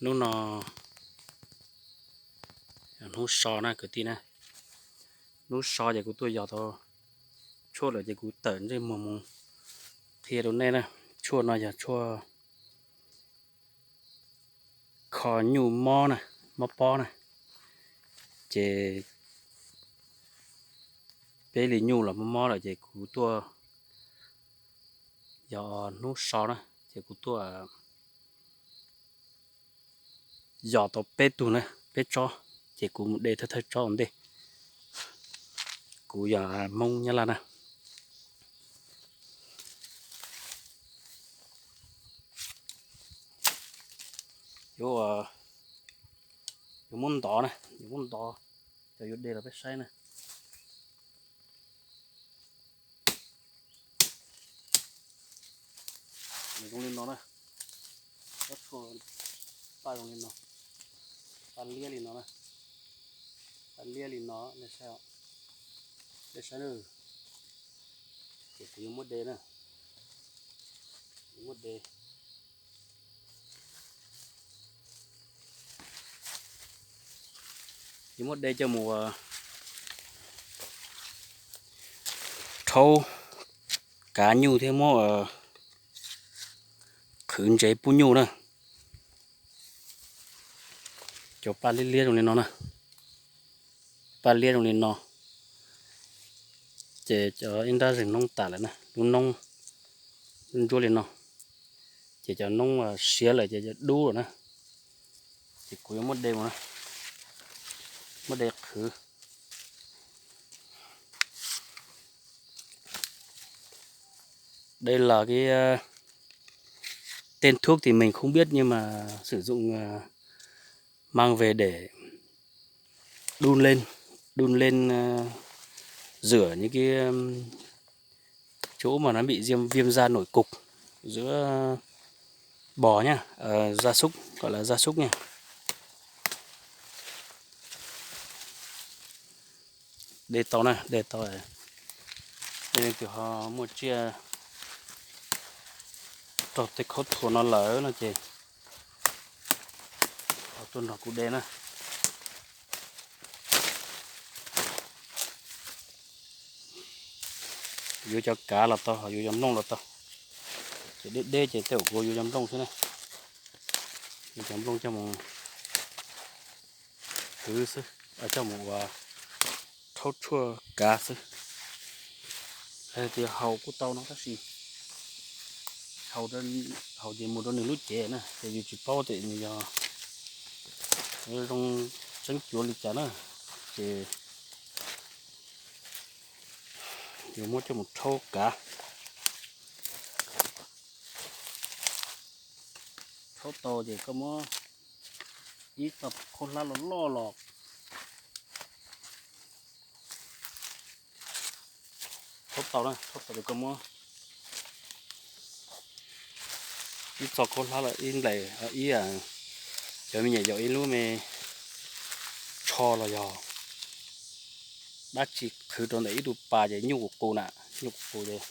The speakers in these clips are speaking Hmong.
Hnub no, hnub so na kwv tij na, hnub so ces kuv tuaj yos tau tshuaj lawm ces kuv tawm ntsej muag mus qhia rau nej na. Tshuaj no yog tshuaj kho nyuj mob na, mob pob na, ces peb li nyuj los mob mob lawm ces kuv tuaj, yog hnub so na ces kuv tuaj yos tau peb tug na, peb tsob, ces kuv mus de thawj thawj tsob ua ntej. Kuv yog Hmoob Nyab Laj na. Yuav, yuav muab ntov na, yuav muab ntov, cov yuav de los peb saib na. Nws zoo li no na, ob tshuaj paj zoo li no, paj liab li no na, paj liab li no, nej saib, nej saib na, ces kuv yuav muab de na, yuav muab de, yuav muab de coj mus rhaub kav nyuj thiab muab qhwv ntsev pub nyuj na. Cov paj liab liab zoo li no na, paj liab zoo li no, ces cov ib nrab zeeg noob tas lawm na, lub noob ntsuab li no, ces cov noob siav lawm ces dub lawm na, ces kuv yuav muab de mus, muab de qhwv. Đây là cái tên thuốc thì mình không biết nhưng mà sử dụng mang về để đun lên, đun lên rửa những cái chỗ mà nó bị viêm, viêm da nổi cục giữa bò nhá, ờ, gia súc, gọi là gia súc nha. De tau na, de tau. Leej twg ho muaj tsiaj raug tej khaub thuas no lawm no ces ho tuaj nrog kuv de na. Yuav cov kav los tau, ho yuav cov nplooj los tau. Ces deb deb ces tej zaum kuv yuav cov nplooj xwb na. Yuav cov nplooj coj mus khwv xwb, coj mus ua rhaub tshuaj kav xwb. Hais tias haus kuj tau no tab sis haus ces mus rau nws lub cev na ces yus tsis paub tias nws yog zoo tseeb cuav li cas na, ces yus muab coj mus rhaub kav. Rhaub tau ces koj muab ib txoj khaub hlab loj loj los rhaub tau na, rhaub tau ces koj muab ib txoj khaub hlab los ib nplaim ib, cov me nyuam yaus ib lub me tsho los yog dab tsi qhwv rau ntawm ib tug pas ces nyuj qus qus na, nyuj qus qus ces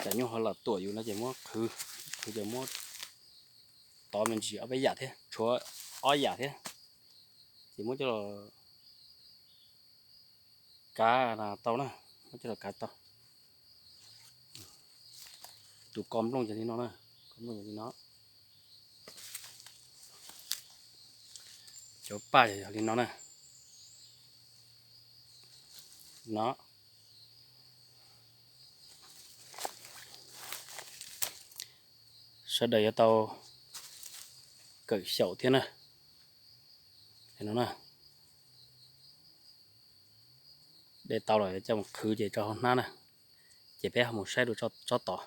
tsam nyuj ho los tuam yus no ces muab qhwv, qhwv ces muab tov me ntsis ob peb yam thiab, tshuav ob yam thiab, ces muab coj los kav tau na, muab coj los kav tau. Tus ko nplooj yog li no na, ko nplooj yog li no. Cov paj yog li no na. No. Sawv daws yuav tau kawm xyaum thiab na. No na. De tau lawm coj mus qhwv ces rau hauv hnab na. Ces peb ho mus saib dua tsob tod.